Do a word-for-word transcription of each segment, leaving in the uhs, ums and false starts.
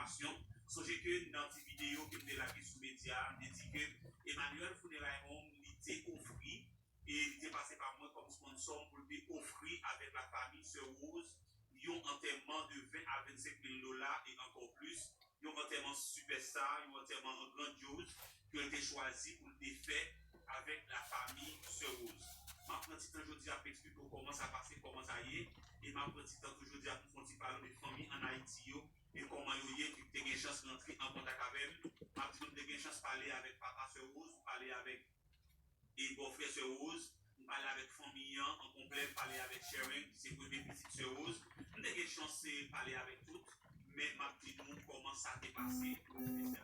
Sonje ke nan ti videyo ke m te lage sou medya a, m te di ke Emmanuel Funeral Home, li te ofri, e li te pase pa mwen kòm sponsò m pou l te ofri avèk lafanmi Sè Rose yon antèman de ven a vennsenk mil dola e ankò plis, yon antèman sipèsta, yon antèman grandyoz ke l te chwazi pou l te fè avèk lafanmi Sè Rose. M ap pran ti tan jodi a pou eksplike w kòman sa pase, kòman sa ye, e m ap pran ti tan tou jodi a pou m fè yon ti pale de fanmi ann Ayiti yo, e kòman yo ye, ki te gen chans rantre an kontak avè m. M ap di nou, m te gen chans pale avèk papa Sè Rose, pale avèk e bòfrè Sè Rose, m pale avèk fanmi an an konplè, m pale avèk Sharon, ki se premye pitit Sè Rose. M te gen chans se pale avèk tout, men m ap di nou kòman sa te pase, espesyalman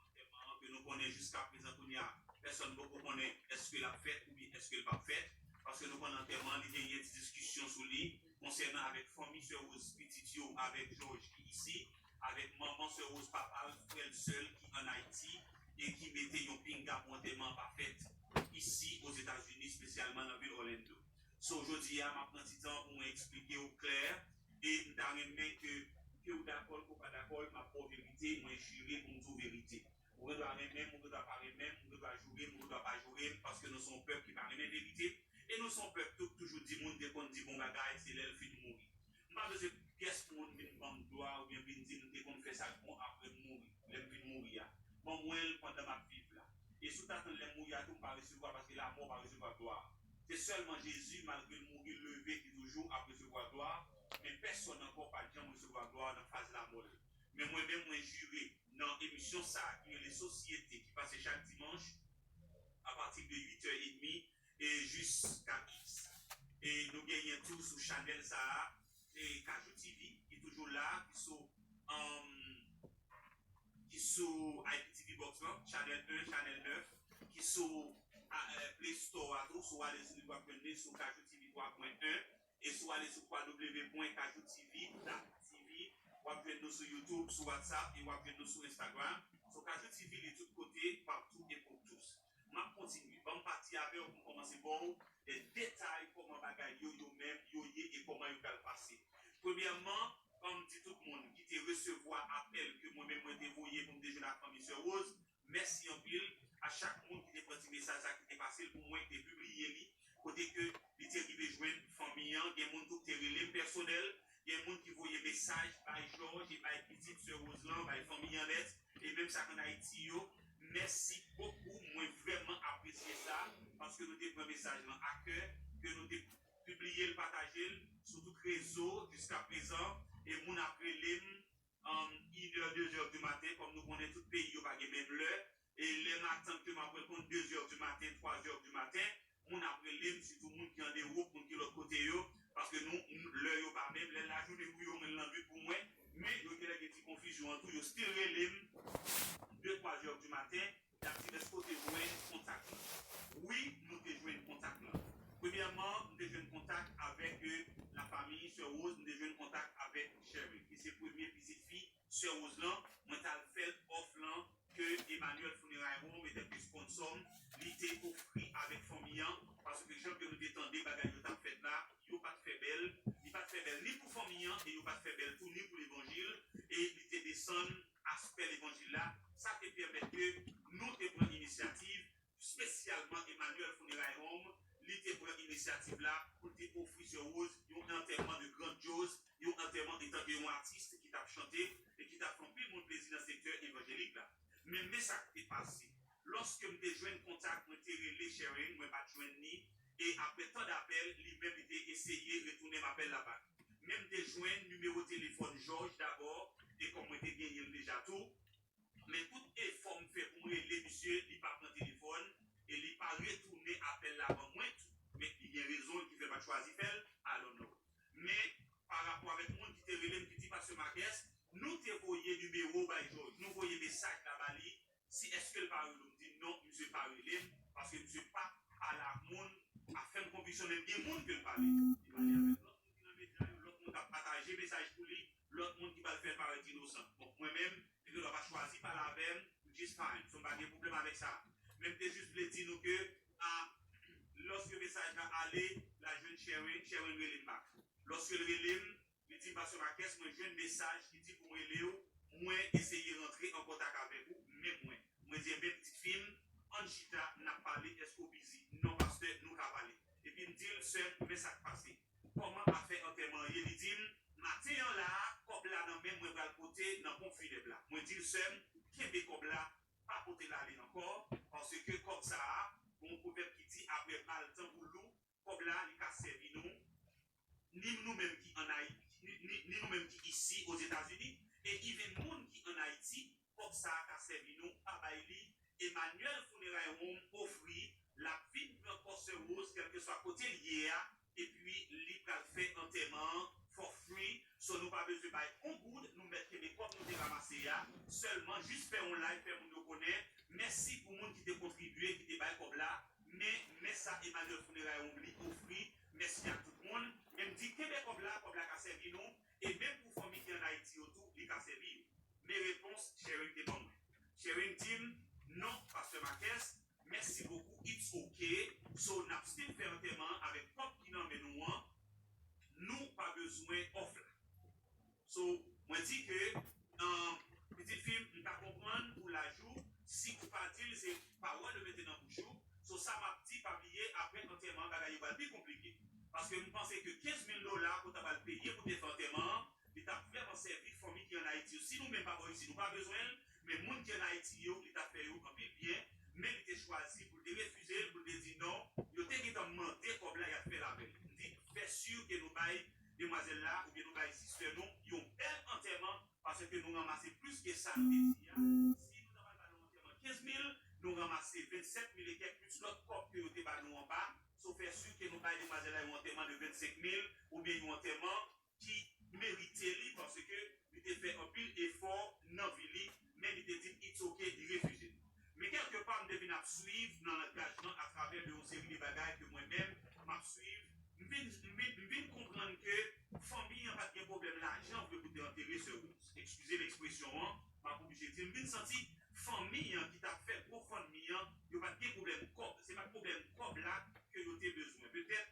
antèman an ke nou konnen jiska prezan kounye a, pèsonn poko konnen èske l ap fèt oubyen èske l p ap fèt, paske nou konnen antèman an, li genyen ti diskisyon sou li, konsènan avèk fanmi Sè Rose, pitit yo, avèk Jòj ki isi, avèk manman Sè Rose, papa l, frè l, sè l ki ann Ayiti e ki mete yon pinga pou antèman an pa fèt isi Ozetazini, espesyalman nan vil Orlando. So, jodi a, m ap pran ti tan pou mwen eksplike w klè e m ta renmen ke, ke w dakò l, ke w pa dakò l, m ap ba w verite, mwen jire pou m di w verite. Ou gen dwa renmen m, ou gen dwa pa renmen m, ou gen dwa joure m, ou gen dwa pa joure m, paske nou se yon pèp ki pa renmen verite. E nou se yon pèp tou k toujou di moun te konn di bon bagay, se lè l fin mouri. M pa bezwen pyès moun vin ban m glwa oubyen vin di m te konn fè sa k bon apre m mouri, lè m fin mouri a. Ban mwen l pandan m ap viv la. E si w ta tann lè m mouri a tou, m pa resevwa, paske lanmò pa resevwa glwa. Se sèlman Jezi, malgre l mouri, l leve, ki toujou ap resevwa glwa, men pèsonn ankò pa t janm resevwa glwa nan faz lanmò l. Men mwen menm, mwen jire nan emisyon sa a ki rele Sosyete, ki pase chak dimanch apati de uit è edmi e jiska X. E nou genyen tou sou chanèl sa a, e Kajou T V, ki toujou la, ki sou, um, ki sou I P T V Box lan, chanèl en, chanèl nèf, ki sou a, eh, Play Store a tou, si w ale sou li, w ap jwenn li sou Kajou T V twa pwen en. E si w ale sou w w w pwen kajou T V dot T V, w ap jwenn nou sou YouTube, sou WhatsApp e w ap jwenn nou sou Instagram. So, Kajou T V, li tout kote, partout et pour tous. M ap kontinye. Ban m pati avè w pou m kòmanse ba w, eh, detay kòman bagay yo, yo menm, yo ye e kòman yo pral pase. Premyèman, ban m di tout moun ki te resevwa apèl ke mwen menm mwen te voye pou m te jwenn ak fanmi Sè Rose, mèsi anpil a chak moun ki te pran ti mesaj sa, ki te pase l pou mwen, ki te pibliye li, kote ke li te rive jwenn fanmi an. Gen moun tou ki te rele m pèsonèl, gen moun ki voye mesaj bay Jòj e bay pitit Sè Rose lan, bay fanmi an nèt, e menm sa k ann Ayiti yo. Mèsi bokou, mwen vrèman apresye sa, paske nou te pran mesaj lan a kè, ke nou te pibliye l, pataje l sou tout rezo jiska prezan, e moun ap rele m, um, inè, dezè di maten, kòm nou konnen tout peyi yo pa gen menm lè. E lè m atann ke m ap reponn dezè di maten, twazè di maten, moun ap rele m, sitou moun ki an Ewòp, moun ki lòt kote yo, paske nou, lè yo pa menm, lè lajounen pou yo, mwen, lannwit pou mwen, men yo genlè gen ti konfizyon an tou, yo still rele m de, twazè di maten, y ap di m èske w te jwenn kontak lan. Wi, nou te jwenn kontak lan. Premyèman, m te jwenn kontak avèk, eh, lafanmi Sè Rose, m te jwenn kontak avèk Sherry, ki se premye pitit fi Sè Rose lan. Mwen t al fè l òf lan ke Emmanuel Funeral Home, etanke sponsò m, li te ofri avèk fanmi an, paske jan ke nou te tande bagay yo t ap fèt la, yo pa t fè bèl, li pa t fè bèl ni pou fanmi an, e yo pa t fè bèl tou ni pou levanjil, e li te desann aspè levanjil la, sa te pèmèt ke nou te pran inisyativ, espesyalman Emmanuel Funeral Home, li te pran inisyativ la pou l te ofri Sè Rose yon antèman de grandyoz, yon antèman etanke yon atis ki t ap chante e ki t ap fè anpil moun plezi nan sektè evanjelik la. Men, men sa k te pase. Lòske m te jwenn kontak, mwen te rele Sharon, mwen pa t jwenn ni, e apre tan dapèl, li menm li te eseye retounen m apèl la bak. Men m te jwenn nimewo telefòn Jòj dabò, e kòm mwen te genyen l deja tou, men tout efò m fè pou m rele misye, li pa pran telefòn, e li pa retounen apèl la ban mwen tou. Men li gen rezon l ki fè l pa t chwazi fè l, I don't know. Men, pa rapò avèk moun ki te rele m, ki di, Pastè Marques, nou te voye nimewo w bay Jòj, nou voye mesaj la ba li, si èske l pa rele w? M di, non, misye pa rele m, paske misye pa pale ak moun, a fè m konviksyon, men gen moun ke l pale. Li pale avèk lòt moun ki nan medya yo, lòt moun k ap pataje mesaj pou li, lòt moun ki pral fè l parèt inosan. Bon, mwen menm, li gen dwa pa chwazi pale avè m, which is fine. So, m pa gen pwoblèm avèk sa. Men m te jis vle di nou ke, a, lòske mesaj la ale, l al jwenn Sharon, Sharon rele m back. Lòske l rele m, li di m, Pastè Marques, mwen jwenn mesaj ki di pou m rele w, mwen eseye rantre an kontak avèk ou, men mwen. Mwen di, enben, pitit fi m, ann chita, n ap pale, èske w bizi? Non, pastè, nou ka pale. Epi m di l, sè m, men sa k pase. Kòman afè antèman an ye? Li di m, maten an la a, kòb la nan men mwen pral pote nan ponp finèb la. Mwen di l, sè m, kenbe kòb la, pa pote l ale ankò, paske kòb sa a, gon pwovèb ki di, apre bal tanbou lou, kòb la, li ka sèvi nou, ni nou menm ki ann Ayiti, ni, ni, ni nou menm ki isi Ozetazini, e even moun ki ann Ayiti, kòb sa a ka sèvi nou, pa bay li. Emmanuel Funeral Home ofri, l ap vin pran kò sè Rose, kèlkeswa kote l ye a, epi li pral fè antèman an for free. So, nou pa bezwen bay on goud, nou mèt kenbe kòb nou te ranmase a. Sèlman, jis fè yon like, fè moun yo konnen. Mèsi pou moun ki te kontribye, ki te bay kòb la. Men, men sa Emmanuel Funeral Home li ofri. Mèsi ak tout moun. Men m di, kenbe kòb la, kòb la ka sèvi nou. E menm pou fanmi ki ann Ayiti yo tou, li ka sèvi yo. Men repons Sharon te ban mwen. Sharon di m, non, pastè Marques, mèsi bokou, it's ok. So, n ap still fè antèman an avèk kòb ki nan men nou an. Nou pa bezwen òf la. So, mwen di ke, um, pitit fi m, m ka konprann pou laj ou, si ou pa di l, se pawòl yo mete nan bouch ou. So, sa m ap di, pa bliye, apre antèman an, bagay yo pral pi konplike. Paske m panse ke kenz mil dola ke w ta pral peye pou te fè antèman an, li t ap vrèman sèvi fanmi ki ann Ayiti yo. Si nou menm pa bò isi, nou pa bezwen l, men moun ki ann Ayiti yo, li t ap fè yo anpil byen, men li te chwazi pou l te refize l, pou l te di non. Yo te gentan mande kòb la, y ap fè l avè l. M di, fè si ke nou bay demwazèl la, oubyen nou bay sistè nou, yon bèl antèman, paske nou ranmase plis ke sa nou te di a. Si nou ta pral ba nou antèman kenz mil, nou ranmase vennsèt mil e kèk, plis lòt kòb ke yo te ba nou anba. So, fè si ke nou bay demwazèl la yon antèman de vennsenk mil, oubyen yon antèman ki merite li, paske li te fè anpil efò nan vi li, men li te di it's ok, li refize. Men kèlkepa, m te vin ap swiv nan langaj lan atravè de yon seri de bagay ke mwen menm, m ap swiv. M vin, m vin, m vin konprann ke fanmi an pa t gen pwoblèm lajan vre pou te antere sè Rose. Eskize m ekspresyon an, m ap oblije di l. M vin santi fanmi an ki t ap fè GoFundMe an, yo pa t gen pwoblèm kòb. Se pa t pwoblèm kòb la ke yo te bezwen. Petèt,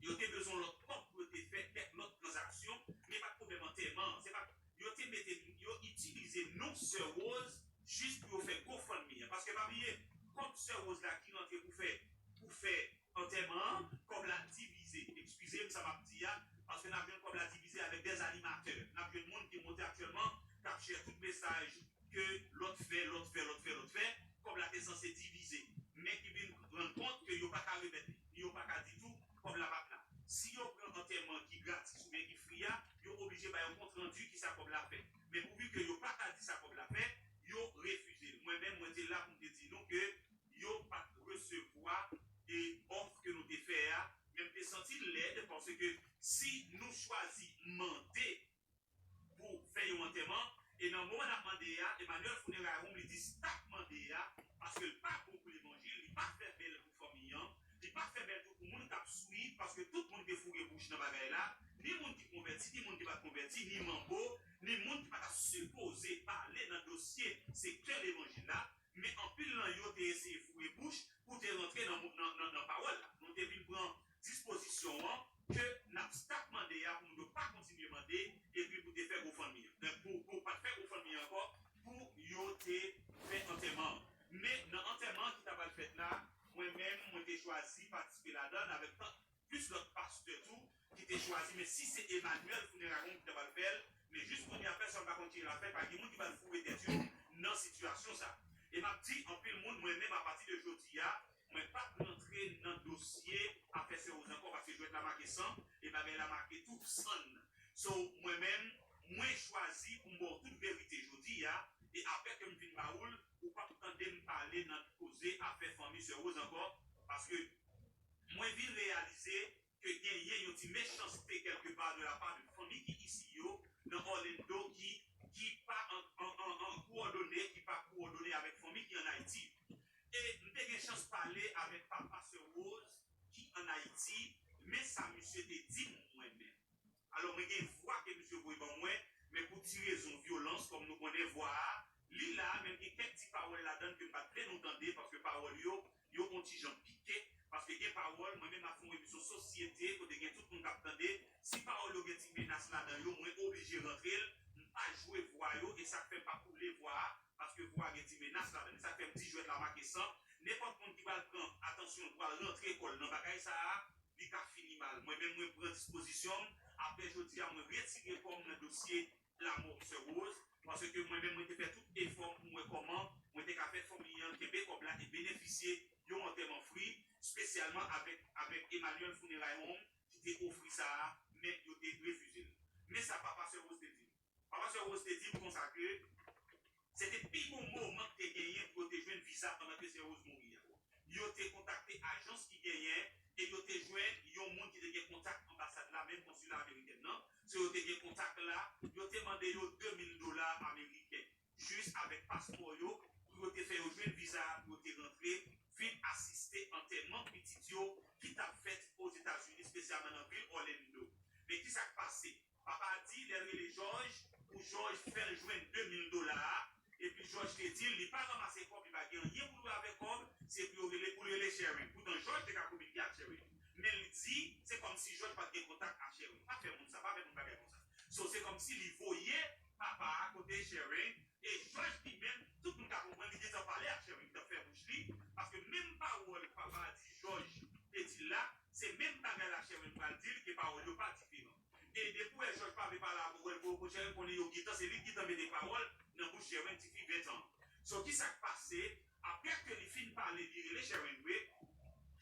yo te bezwen lòt kòb pou yo te fè kèk lòt tranzaksyon, men pa t pwoblèm antèman an. Se pa, yo te mete, yo itilize non sè Rose jis pou yo fè GoFundMe an. Paske pa bliye, kòb sè Rose la ki rantre pou fè, pou fè antèman an, kòb la divize. Eskize m sa m ap di a, paske n ap jwenn kòb la divize avèk dèzanimatè. N ap jwenn moun ki monte aktyèlman, k ap share tout mesaj ke lòt fè, lòt fè, lòt fè, lòt fè. Kòb la te sanse divize. Men ki vin rann kont ke yo pa ka remèt li, yo pa ka di tou, kòb la pa t la. Si yo pran antèman ki gratis oubyen ki fri a, yo oblije bay yon kontrandi kisa kòb la fè. Men pouvi ke yo pa ka di sa kòb la fè, yo refize l. Mwen menm, mwen te la pou m te di nou ke yo pa t resevwa e òf ke nou te fè a, men m te santi l lèd, paske si nou chwazi mande pou fè yon antèman, e nan moman n ap mande a, Emmanuel Funeral Home, li di stop mande a, paske l pa bon pou levanjil, li pa fè bèl pou fanmi an, li pa fè bèl tou pou moun k ap swiv, paske tout moun te foure bouch nan bagay la, ni moun ki konvèti, ni moun ki pa t konvèti, ni manbo, ni moun ki pa ta sipoze pale nan dosye sektè levanjil la, men anpil nan yo te eseye foure bouch pou te rantre nan, nan, nan, nan pawòl la. Nou te vin pran dispozisyon an ke n ap stop mande a pou moun yo pa kontinye mande, epi pou te fè GoFundMe an. Donk, pou, pou pa t fè GoFundMe an ankò, pou yo te fè antèman an. Men nan antèman an ki ta pral fèt la, mwen menm, mwen te chwazi patisipe ladan l avèk tan plis lòt pastè tou ki te chwazi, men si se Emmanuel Funeral Home ki ta pral fè l, men jis kounye a pèsonn pa konn ki l ap fè, pa gen moun ki pral foure tèt yo nan sitiyasyon sa. E m ap di anpil moun, mwen menm apati de jodi a, mwen p ap rantre nan dosye afè sè Rose ankò, paske jwèt la make san, e bagay la make tou sann. So, mwen menm, mwen chwazi pou m ba w tout verite jodi a, e apre ke m fin ba ou l, ou p ap tande m pale nan koze afè fanmi sè Rose ankò, paske mwen vin reyalize ke genyen yon ti mechanste kèlkepa de la pa de fanmi ki isi yo nan Orlando ki, ki pa an, an, an, an kowòdone, ki pa kowòdone avèk fanmi ki ann Ayiti. E m te gen chans pale avèk papa sè Rose ki ann Ayiti, men sa misye te di m mwen menm. Alò, mwen gen vwa ke misye voye ban mwen, men pou ti rezon vyolans, kòm nou konnen vwa a, li la, men gen kèk ti pawòl ladan l ke m pa t vle nou tande, paske pawòl yo, yo on ti jan pike, paske gen pawòl, mwen menm m ap fè yon emisyon sosyete, kote gen tout moun k ap tande, si pawòl yo gen ti menas ladan yo, mwen oblije rantre l, m pa jwe jwe vwa yo, e sa k fè m pa koule vwa a, paske vwa a gen ti menas ladan l. E sa k fè m di jwèt la make san. Nenpòt moun ki pral pran atansyon l, pral rantre kò l nan bagay sa a, li ka fini mal. Mwen menm, mwen pran dispozisyon m. Apre jodi a, mwen retire kò m nan dosye lanmò Sè Rose, paske mwen menm, mwen te fè tout efò m pou m wè kòman mwen te ka fè fanmi an kenbe kòb la e benefisye yon antèman fri, espesyalman avèk, avèk Emmanuel Funeral Home ki te ofri sa a, men yo te refize l. Men sa papa Sè Rose te di m. Papa Sè Rose te di m konsa ke se te pi bon moman ki te genyen pou yo te jwenn viza pandan ke Sè Rose mouri a. Yo te kontakte ajans ki genyen e yo te jwenn yon moun ki te gen kontak anbasad la, menm konsila amerikèn nan. So yo te gen kontak la, yo te mande yo de mil dola ameriken, jis avèk paspò yo, pou yo te fè yo jwenn viza a, pou yo te rantre, vin asiste antèman pitit yo ki t ap fèt Ozetazini, espesyalman nan vil Orlando. Men ki sa k pase? Papa a di lè l rele Jòj, pou Jòj fè l jwenn de mil dola a, epi Jòj te di l li pa ranmase kòb, li pa gen anyen pou l wè avèk kòb, se pou yo rele, pou l rele Sharon. Poutan Jòj te ka kominike ak Sharon. Men li di, se kòmsi Jòj pa t gen kontak ak Sharon. Pa fè moun sa, pa fè moun bagay konsa. So, se kòmsi li voye papa a kote Sharon, e Jòj li menm, tout moun ka konprann, li gentan pale ak Sharon, li t ap fè bouch li, paske menm pawòl papa a di Jòj te di l la, se menm bagay la Sharon pral di l, ke pawòl yo pa diferan. E depi w wè Jòj pa vle pale avè w, w wè l voye w kot Sharon, konnen yo gentan, se li ki gentan mete pawòl nan bouch Sharon, tifi ven tan. So, ki sa k pase? Apre ke li fin pale, li rele Sharon vre.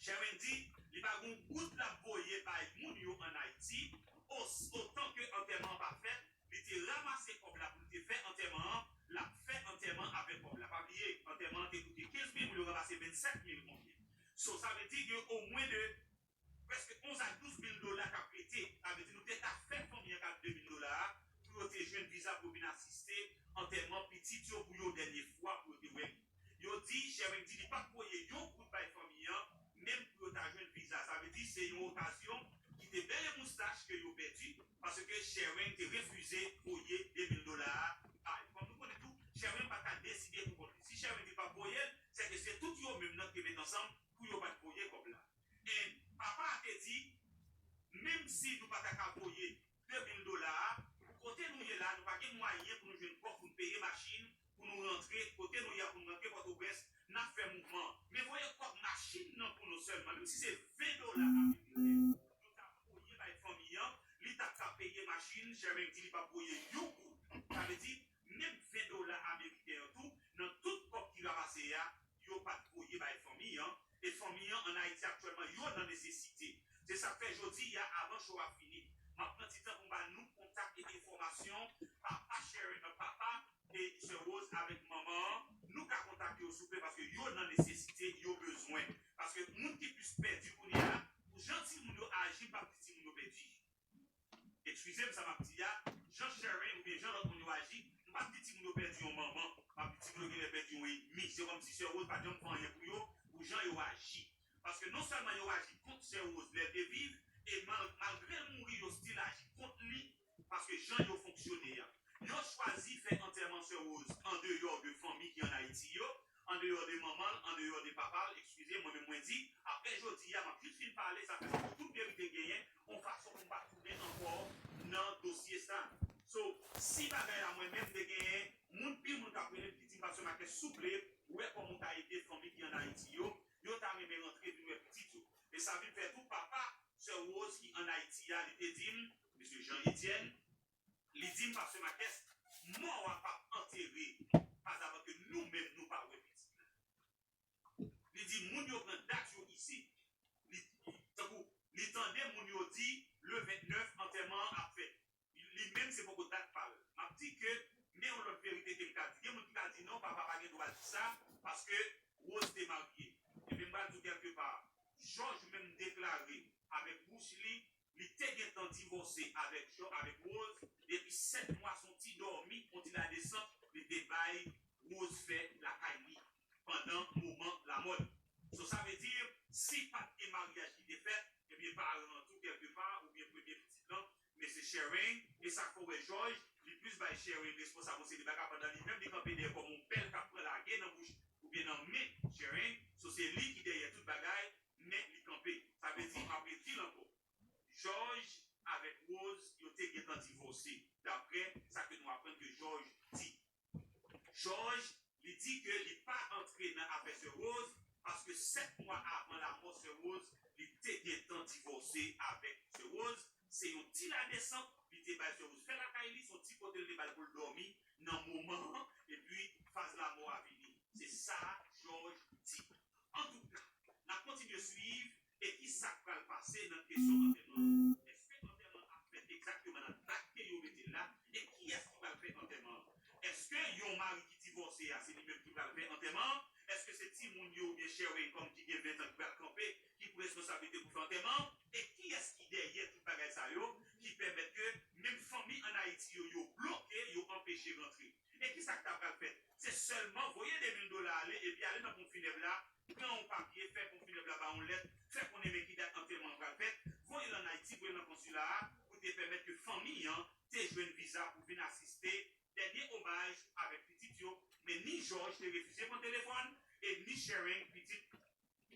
Sharon di li pa gen yon goud l ap voye bay moun yo ann Ayiti, os-, otan ke antèman an pa fèt, li te ranmase kòb la pou li te fè antèman an, l ap fè antèman avèk kòb la. Pa bliye, antèman an te koute kenz mil, moun yo ranmase vennsèt mil konbyen. So, sa vle di gen omwen de prèske onz a douz mil dola k ap rete. Sa vle di nou te ka fè fanmi an kado de mil dola a pou yo te jwenn viza pou yo vin asiste antèman pitit yo pou yon dènye fwa pou yo te wè li. Yo di, Sharon di li p ap voye yon goud bay fanmi an, menm pou yo ta jwenn viza. Sa vle di se yon okazyon ki te bèl e moustach ke yo pèdi, paske Sharon te refize voye de mil dola a bay. Kòm nou konnen tou, Sharon pa ka deside pou kont li. Si Sharon di l p ap voye l, sèke se tout yo menm nan ki te met ansanm pou yo pa t voye kòb la. E papa a te di, menm si nou pa ta ka voye de mil dola a, kote nou ye la, nou pa gen mwayen pou nou jwenn kòb pou nou peye machin, pou nou rantre, kote nou ye a pou nou rantre Pòtoprens, n ap fè mouvman. Men voye kòb machin nan pou nou sèlman, menm si se ven dola ameriken, nou ta voye bay fanmi an, li t ap ka peye machin, Shermaine di li p ap voye yon goud. Sa vle di, menm ven dola ameriken an tou, nan tout kòb ki ranmase a, yo pa t voye bay fanmi an, e fanmi an ann Ayiti aktyèlman, yo nan nesesite. Se sa k fè jodi a, avan show a fini, m ap pran ti tan pou m ba nou kontak e enfòmasyon papa Shermaine, papa e sè Rose avèk manman an, nou ka kontakte yo souple, paske yo nan nesesite, yo bezwen. Paske moun ki plis pèdi kounye a, pou jan timoun yo aji, m p ap di timoun yo pèdi. Eskize m, sa m ap di a, jan Shermaine oubyen jan lòt moun yo aji, m p ap di timoun yo pèdi yon manman, m ap di timoun yo genlè pèdi yon ènmi. Se kòmsi sè Rose pa t janm fè anyen pou yo, pou jan yo aji. Paske non sèlman yo aji kont sè Rose lè l te viv, e mal-, malgre l mouri, yo still aji kont li, paske jan yo fonksyone a. Yo chwazi fè antèman sè Rose andeyò de fanmi ki ann Ayiti yo, andeyò de manman l, andeyò de papa l, eskize, mwen menm mwen di, apre jodi a, m ap jis fin pale, sa fè se pou tout verite genyen, yon fason pou m pa tounen ankò nan dosye sa. So, si bagay la mwen menm te genyen, moun, pil moun k ap rele m ki di m, Pastè Marques, souple, wè kòman w ka ede fanmi ki ann Ayiti yo, yo ta renmen rantre vin wè pitit yo. E sa vin fè tou papa sè Rose ki ann Ayiti a, li te di m, mesye Jean Etienne, li di m, Pastè Marques, mò a p ap antere pazavan ke nou menm nou pa wè pitit la. Li di moun yo pran dat yo isit. Li, tankou, li tande moun yo di le vennèf antèman an ap fèt. Li menm se poko dat pa l. M ap di ke, men yon lòt verite ke m ka di. Gen moun ki ka di non, papa pa gen dwa di sa, paske Rose te marye. Ebyen, m pral di w kèlkepa, Jòj menm deklare avèk bouch li, li te gentan divòse avèk Jò-, avèk Rose depi sèt mwa, se yon ti dòmi, yon ti ladesant, li te bay Rose fè lakay li pandan moman lamò l. So, sa vle di, si pa t gen maryaj ki te fèt, ebyen, paran an tou, kèlkepa, oubyen premye pitit lan, men se Shermaine, e sa k fè w wè Jòj, li plis bay Shermaine responsab yon seri de bagay, pandan li menm, li kanpe dèyè kòm yon pèl k ap pran lage nan bouch oubyen nan men Shermaine. So, se li ki dèyè tout bagay, men li kanpe. Sa vle di, m ap redi l ankò. Jòj avèk Rose, yo te gentan divòse, daprè sa ke nou aprann ke Jòj Jòj, li di ke li pa antre nan afè Sè Rose, paske sèt mwa avan lanmò Sè Rose, li te gentan divòse avèk Sè Rose. Se yon ti ladesant li te bay Sè Rose fè lakay li, se yon ti kote li te ba l pou l dòmi nan moman an, epi faz lanmò a vini. Se sa Jòj di. Antouka, n ap kontinye swiv e ki sa k pral pase nan kesyon antèman an. Èske antèman an ap fèt egzakteman nan dat ke yo mete l la? E kiyès ki pral fè antèman an? Èske yon mari ki divòse a, se li menm ki pral fè antèman an? Èske se timoun yo oubyen Sherwin kòm ki gen ven tan ki pral kanpe, ki pou responsablite pou fè antèman an? E kiyès ki dèyè tout bagay sa yo, ki pèmèt ke menm fanmi ann Ayiti yo, yo bloke, yo anpeche rantre? E kisa k ta pral fèt? Se sèlman voye de mil dola ale, epi ale nan ponp finèb la, pran yon papye, fè ponp finèb la ba yon lèt, fè konnen men ki dat antèman an pral fèt, voye l ann Ayiti, voye l nan konsila a, pou te pèmèt ke fanmi an te jwenn viza pou vin asiste dènye omaj avèk pitit yo. Men ni Jòj te refize pran telefòn, e ni Sherwin, pitit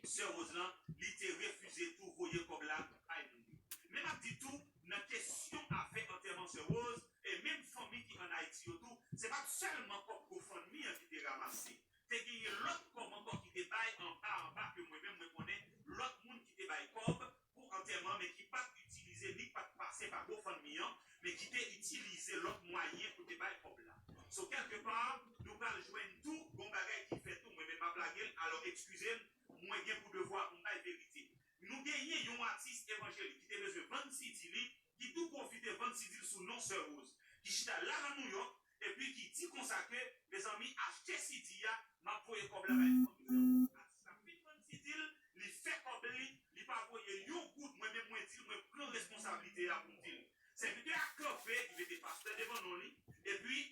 Sè Rose lan, li te refize tou voye kòb la bay moun yo. Men m ap di tou, nan kesyon afè antèman Sè Rose, e menm fanmi ki ann Ayiti yo tou, se pa t sèlman kòb GoFundMe an ki te ranmase. Te genyen lòt kòb ankò ki te bay anba anba ke mwen menm mwen konnen lòt moun ki te bay kòb pou antèman, men ki pa t itilize ni pa t pase pa GoFundMe an, men ki te itilize lòt mwayen pou te bay kòb la. So, kèlke pa, nou pral jwenn tou gon bagay ki fèt tou, mwen menm m ap lage l, alò, eskize m, mwen gen pou devwa pou m bay verite. Nou genyen yon atis evanjelik ki te bezwen vann C D li, ki tou pwofite vann C D l sou non Sè Rose, ki chita la nan Nouyòk, epi ki di konsa ke, mezanmi, achte C D a, m ap voye kòb la bay fanmi Sè Rose. Atis la fin vann C D l, li fè kòb li, li pa voye yon goud, mwen menm mwen di l, mwen pran responsablite a pou m di l. Sèvitè a kanpe, li mete pastè devan non li, epi,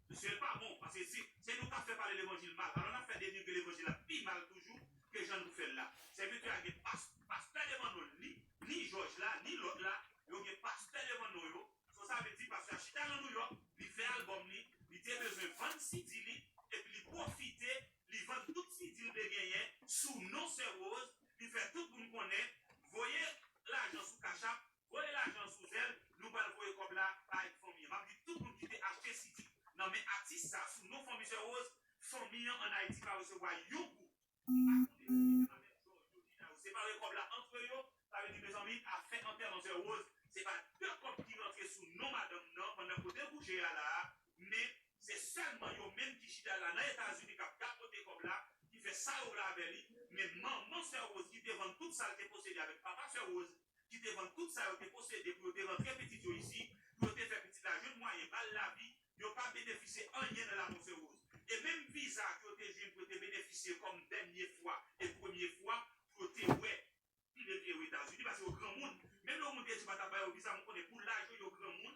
mesye, l pa bon, paske si se nou k ap fè pale levanjil mal, alò n ap fè denigre levanjil la pi mal toujou ke jan nou fè l la. Sèvitè a gen pas, pastè devan non li, ni Jòj la, ni lòt la, yo gen pastè devan non yo. So, sa vle di pastè a chita nan Nouyòk, li fè albòm li, li te bezwen vann C D li, epi li pwofite, li vann tout C D l te genyen sou non Sè Rose, li fè tout moun konnen, voye lajan sou Cash App, voye lajan sou Zelle, nou pral voye kòb la bay fanmi an. M ap di tout moun ki te achte C D nan men atis sa sou non fanmi Sè Rose, fanmi an ann Ayiti pa resevwa yon goud. M pa konnen si li menm avèk Jòj yo ki ta yo separe kòb la antre yo. Sa vle di, mezanmi, afè antèman Sè Rose, se pa de kòb ki rantre sou non madanm nan pandan kote l kouche a la a, men se sèlman yo menm ki chita la nan Etazini k ap gagote kòb la, ki fè sa yo vle avè li. Men manman Sè Rose ki te vann tout sa l te posede avèk papa Sè Rose, ki te vann tout sa yo te posede pou yo te rantre pitit yo isi, pou yo te fè pitit la jwenn mwayen ba l lavi, yo pa benefisye anyen nan lanmò Sè Rose. E menm viza ke yo te jwenn pou yo te benefisye kòm dènye fwa e premye fwa pou yo te wè pile pye yo Etazini, paske yo granmoun. Menm lè yon moun te di yo pa t ap ba yo viza, mwen konnen pou laj yo, yo granmoun,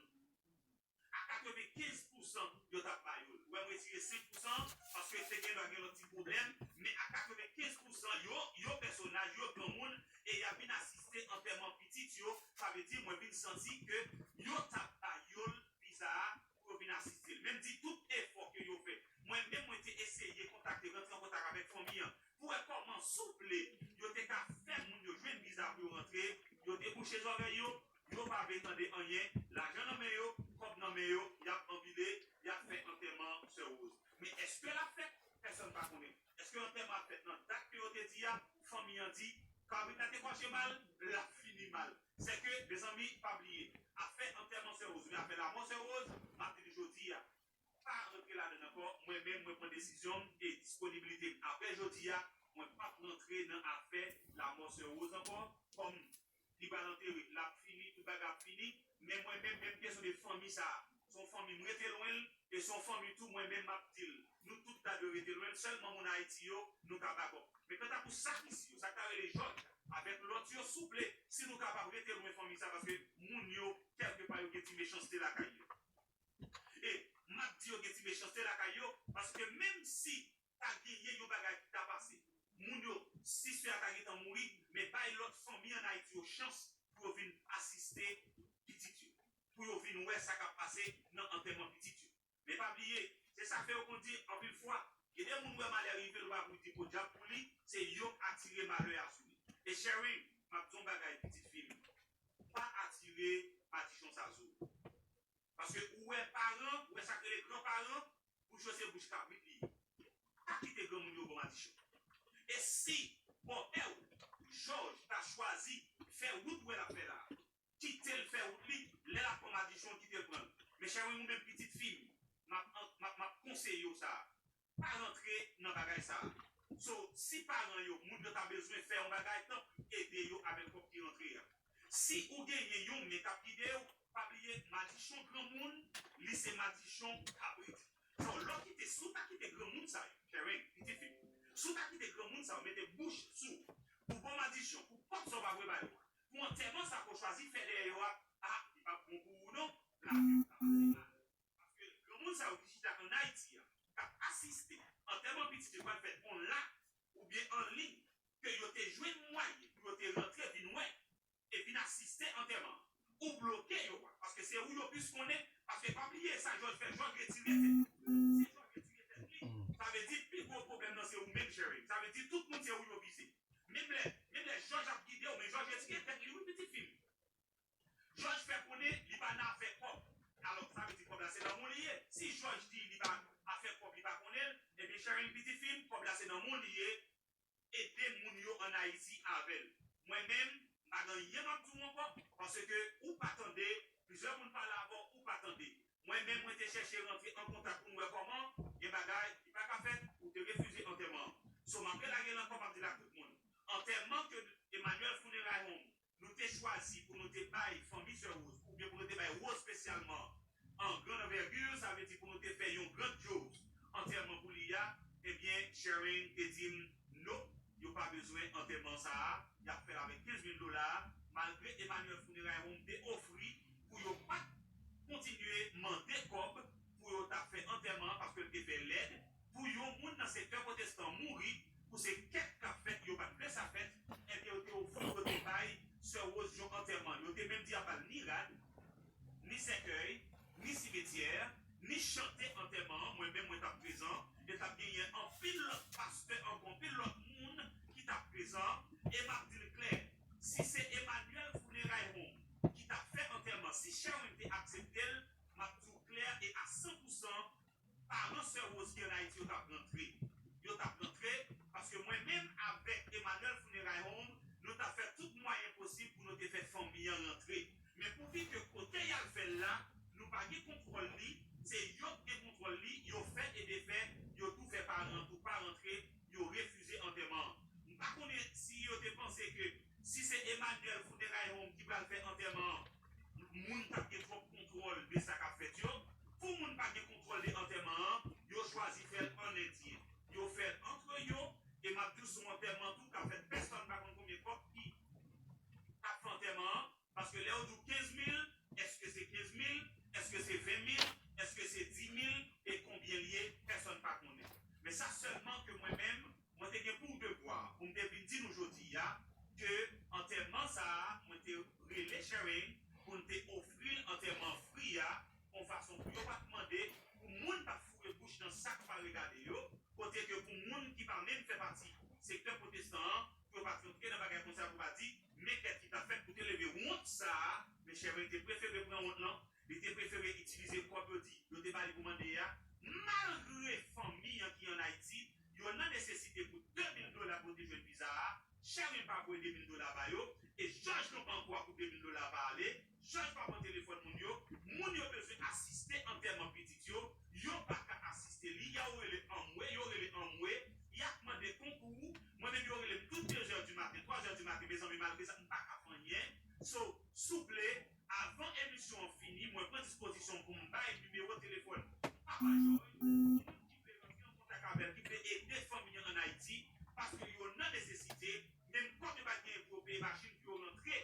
a katrevenkenz pousan yo t ap ba yo l. Ou wè m retire senk pousan paske te gen dwa gen lòt ti pwoblèm, men a katrevenkenz pousan yo, yo pèsonaj, yo granmoun, e y ap vin asiste antèman pitit yo, sa vle di mwen vin santi ke yo t ap ba yo l viza a pou yo vin asiste l. Men m di tout efò ke yo fè. Mwen menm, mwen te eseye kontakte, rantre an kontak avèk fanmi an pou wè kòman souple yo te ka fè moun yo jwenn viza pou yo rantre, yo te bouche zòrèy yo, yo pa vle tande anyen, lajan nan men yo, kòb nan men yo, y ap banbile, y ap fè antèman Sè Rose. Men èske l ap fèt? Pèsonn pa konnen. Èske antèman ap fèt nan dat ke yo te di a? Fanmi an di, kabrit la te kwache mal, l ap fini mal. Sèke, mezanmi, pa bliye, afè antèman Sè Rose, oubyen afè lanmò Sè Rose, m ap di li jodi a, pa rantre ladan l ankò. Mwen menm, mwen pran desizyon m e disponibilite m. Apre jodi a, mwen p ap rantre nan afè lanmò Sè Rose ankò. Kòm li pral antere, l ap fini, tout bagay ap fini. Men mwen menm, menm kesyon de fanmi sa a, se yon fanmi m rete lwen l, e se yon fanmi tou mwen menm m ap di l. Nou tout ta dwe rete lwen l, sèlman moun Ayiti yo, nou ka ba kòb. Men kanta pou sa k isi yo, sa k ta rele Jòj avèk lòt yo, souple, si nou kapab rete lwen fanmi sa, paske moun yo, kèlkepa, yo gen ti mechanste lakay yo. E m ap di yo gen ti mechanste lakay yo, paske menm si ta genyen yon bagay ki ta pase, moun yo, si sè a ta gentan mouri, men bay lòt fanmi ann Ayiti yo chans pou yo vin asiste pitit yo, pou yo vin wè sa k ap pase nan antèman pitit yo. Men pa bliye, se sa fè yo konn di anpil fwa, gen de moun wè malè rive l, ou pa pou di podyab pou li, se yo k atire malè a sou li. E Sherwin, m ap di w yon bagay, pitit fi m, pa atire madichon sa sou ou. Paske ou wè paran, ou wè sa k rele granparan, pou yo se bouch kabrit li ye. Pa kite granmoun yo ba w madichon. E si bòpè w, Jòj, ta chwazi fè wout ou wè l ap fè la, kite l fè wout li, lè l ap pran madichon, kite l pran l. Men Sherwin, ou menm pitit fi m, m ap, m ap, m ap konseye w sa. Pa rantre nan bagay sa. So, si paran yo, moun yo ta bezwen fè yon bagay, tanpri ede yo avèk kòb ki rantre a. Si ou genyen yon men k ap gide w, pa bliye, madichon granmoun, li se madichon kabrit. So, lè w kite, si w ta kite granmoun sa yo, Sherwin, pitit fi m, si w ta kite granmoun sa yo mete bouch sou, pou bon madichon, pou kòb sa w pa vle ba yo a, pou antèman sa ke w chwazi fè dèyè yo a, a, li p ap bon pou ou non, lavi w ka pase mal. Paske granmoun sa yo ki chita ann Ayiti a, k ap asiste antèman pitit yo pral fèt online oubyen an liy, ke yo te jwenn mwayen pou yo te rantre vin wè e vin asiste antèman an. Ou bloke yo a, paske se ou yo plis konnen, paske pa bliye sa Jòj fè, Jòj retire tèt li. Si Jòj retire tèt li, sa vle di pi gwo pwoblèm nan se ou menm, Sherwin. Sa vle di tout moun se ou yo vize. Menm lè, menm lè Jòj ap gide w, men Jòj retire tèt li wi, pitit fi m. Jòj fè konnen li pa nan afè kòb. Alò, sa vle di kòb la se nan men w li ye. Si Jòj di li pa afè kòb, li pa konnen l, ebyen, Sherwin, pitit fi m, kòb la se nan men w li ye. Ede moun yo ann Ayiti avè l. Mwen menm, m pa gen anyen m ap di w ankò, paske ou pa tande, plizyè moun pale avè w, ou pa tande. Mwen menm, mwen te chèche rantre an kontak pou m wè kòman, gen bagay ki pa ka fèt, ou te refize antèman an. So, m ap relage l ankò, m ap di l ak tout moun. Antèman ke Emmanuel Funeral Home nou te chwazi pou nou te bay fanmi sè Rose, oubyen pou nou te bay Rose espesyalman an grand anvègir, sa vle di pou nou te fè yon grandyòz antèman pou li a, ebyen, Sherwin te di m, "Non, yo pa bezwen antèman sa a, y ap fè l avèk kenz mil dola a," malgre Emmanuel Funeral Home te ofri pou yo pa t kontinye mande kòb pou yo ta fè antèman an, paske l te fè lèd, pou yon moun nan sektè pwotestan mouri, pou se kèt k ap fèt, yo pa t vle sa fèt, ebyen, yo te ofri, yo te bay sè Rose yon antèman. Yo te menm di y ap ba l ni rad, ni sèkèy, ni simetyè, ni chante antèman an. Mwen menm, mwen t ap prezan, e t ap genyen anpil lòt pastè ankò, anpil lòt moun ki t ap prezan. E m ap di l klè, si se Emmanuel Funeral Home ki t ap fè antèman, si Sherwin te aksepte l, m ap di w klè e a san pou san, paran sè Rose ki ann Ayiti yo t ap rantre. Yo t ap rantre, paske mwen menm avèk Emmanuel Funeral Home, nou t ap fè tout mwayen posib pou nou te fè fanmi an rantre. Men pouvi ke kote y al fè l la, nou pa gen kontwòl li, se yo k gen kontwòl li, yo fè e defè, yo tou fè paran an tou pa rantre, yo refize antèman an. M pa konnen si yo te panse ke si se Emmanuel Funeral Home ki pral fè antèman an, moun t ap gen twòp kontwòl de sa k ap fèt yo. Pou moun pa gen kontwòl de antèman an, yo chwazi fè l an endyen. Yo fè l antre yo, e m ap di w se yon antèman tou k ap fèt, pèsonn pa konn konbyen kòb ki t ap fè antèman an, paske lè yo di w kenz mil, èske se kenz mil, èske se ven mil, èske se di mil, e konbyen l ye, pèsonn pa konnen. Men sa sèlman ke mwen menm, mwen te gen pou devwa pou m te vin di nou jodi a ke antèman sa a, mwen te rele Sherwin pou n te ofri l antèman fri a, yon fason pou yo pa t mande, pou moun pa t foure bouch nan sa k pa regade yo, kote ke pou moun ki pa menm fè pati sektè pwotestan an, pou yo pa t rantre nan bagay konsa, pou pa di, men kèt ki t ap fèt, pou te leve wont sa a, men Sherwin te prefere pran wont lan, li te prefere itilize kòb yo di yo te ba li pou mande a, malgre fanmi an ki ann Ayiti, yo nan nesesite pou de mil dola pou yo te jwenn viza a, Sherwin pa voye de mil dola ba yo, e Jòj Lonbangwa pou de mil dola pa ale, Jòj pa pran telefòn moun yo, moun yo bezwen asiste antèman pitit yo, yo pa ka asiste li, y a rele anmwe, yo rele anmwe, y ap mande konkou, mwen menm yo rele m tout de zè di maten, twa zè di maten, mezanmi, malgre sa, m pa ka fè anyen. So, souple, avan emisyon an fini, mwen pran dispozisyon pou m bay nimewo telefòn Papa Joy, pou moun ki vle rantre an kontak avè l, ki vle ede fanmi an ann Ayiti, paske yo nan nesesite, menm kòb yo pa t genyen pou yo peye machin pou yo rantre,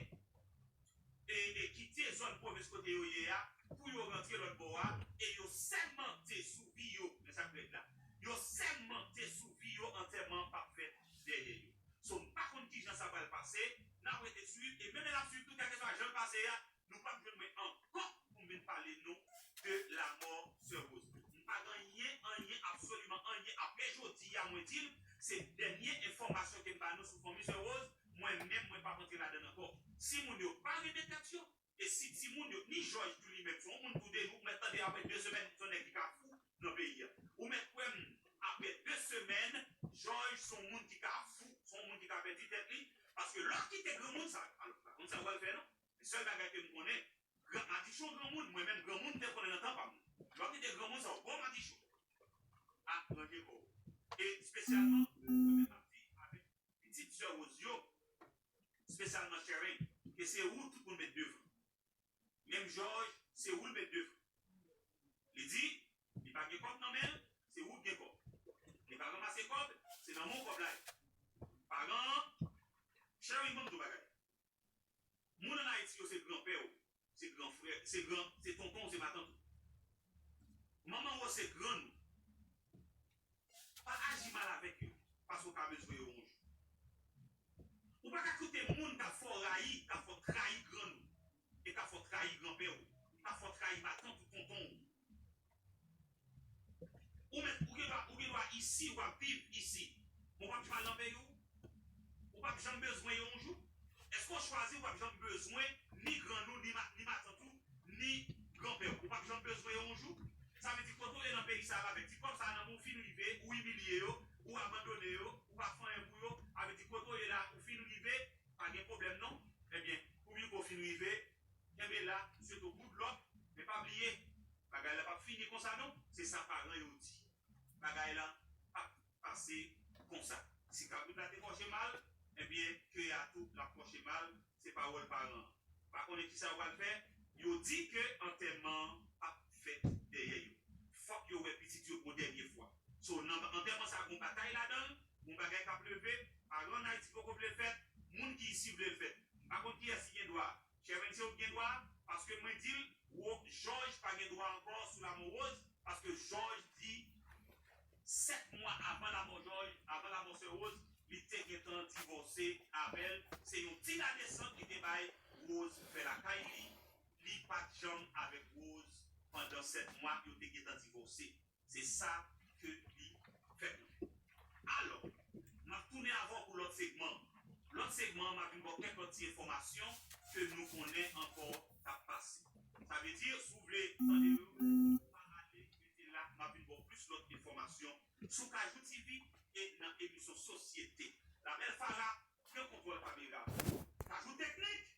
e, e kite zòn pwovens kote yo ye a, pou yo rantre lòt bò a, e yo sèmante sou vi yo, men sa k rèd la, yo sèmante sou vi yo, antèman p ap fèt dèyè yo. So, m pa konn kijan sa pral pase, n ap rete swiv, e menm lè n ap swiv tou, kèlkeswa jan l pase a, nou p ap jwenn mwen ankò pou m vin pale nou de lamò sè Rose. M pa gen anyen, anyen, absoliman anyen. Apre jodi a, mwen di l, se dènye enfòmasyon ke m ba nou sou fanmi sè Rose, mwen menm, mwen p ap antre ladan l ankò. Si moun yo pa renmen tèt yo, e si timoun yo, ni Jòj tou li menm, se yon moun tou de jou, ou mèt tande apre de semèn, se yon nèg ki ka fou nan peyi a. Ou mèt Lè w kite granmoun sa, alò, pa konn sa w pral fè non. Men sèl bagay ke m konnen, gran, madichon granmoun, mwen menm granmoun m te konnen nan tan pa m. Lè w kite granmoun sa, w bon madichon. A, ranje kò w. E espesyalman, mwen menm ap di avèk pitit sè Rose yo, espesyalman Sharon, ke se ou tout moun met devan. Menm Jòj, se ou l met devan. Li di, li pa gen kòb nan men l, se ou k gen kòb. Li pa ranmase kòb, se nan men w kòb la ye. Paran an, Sharon, ban m di w bagay. Moun ann Ayiti yo se granpè w, se gran frè, se gran, se tonton w, se matant ou. Manman w se grann ou. Pa aji mal avèk yo, paske w ka bezwen yo yon jou. Ou pa ka koute moun k ap fè w rayi, k ap fè w trayi grann ou, e k ap fè w trayi granpè w, k ap fè w trayi matant ou, tonton w. Ou menm, ou gen dwa, ou gen dwa isi, w ap viv isi. Men w p ap janm al nan peyi w. Ou p ap janm bezwen yo yon jou. Èske w chwazi ou p ap janm bezwen ni grann ou, ni ma-, ni matant ou, ni granpè w? Ou p ap janm bezwen yo yon jou. Sa vle di kote w ye nan peyi sa a, avèk ti kòb sa a nan men w, ou fin rive, ou imilye yo, ou abandone yo, ou pa fè anyen pou yo. Sa vle di kote w ye la, ou fin rive, pa gen pwoblèm non. Ebyen, pou byen ke w fin rive, kenbe la, m swete w good luck, men pa bliye, bagay la p ap fini konsa non. Se sa paran yo di. Bagay la p ap pase konsa. Si kabrit la te kòche mal, ebyen, kè a tou l ap kòche mal, se pawòl paran an. Pa konnen kisa yo pral fè, yo di ke antèman an p ap fèt dèyè yo. Fòk yo wè pitit yo pou dènye fwa. So, nan antèman sa a, gon batay ladan l, gon bagay k ap leve, paran ann Ayiti poko vle l fèt, moun ki isi vle l fèt. M pa konn kiyès ki gen dwa. Chèvèn se ou ki gen dwa, paske mwen di l, Wo-, Jòj pa gen dwa ankò sou lanmò Woz, paske Jòj di sèt mwa avan lanmò Jòj, avan lanmò sè Woz, li te gentan divòse avè l. Se yon ti ladesan li te bay Woz fè lakay li. Li pa t janm avèk Woz pandan sèt mwa, yo te gentan divòse. Se sa ke li fèt. Alò, m ap tounen avè w pou lòt segman. Lòt segman an, m ap vin ba w kèk lòt ti enfòmasyon ke nou konnen ankò k ap pase. Sa vle di, si w vle tande yo, pa ale, rete la, m ap vin ba w plis lòt enfòmasyon sou Kajou T V e nan emisyon Sosyete. La Belle Farah pran kontwòl kamera. Kajou Teknik,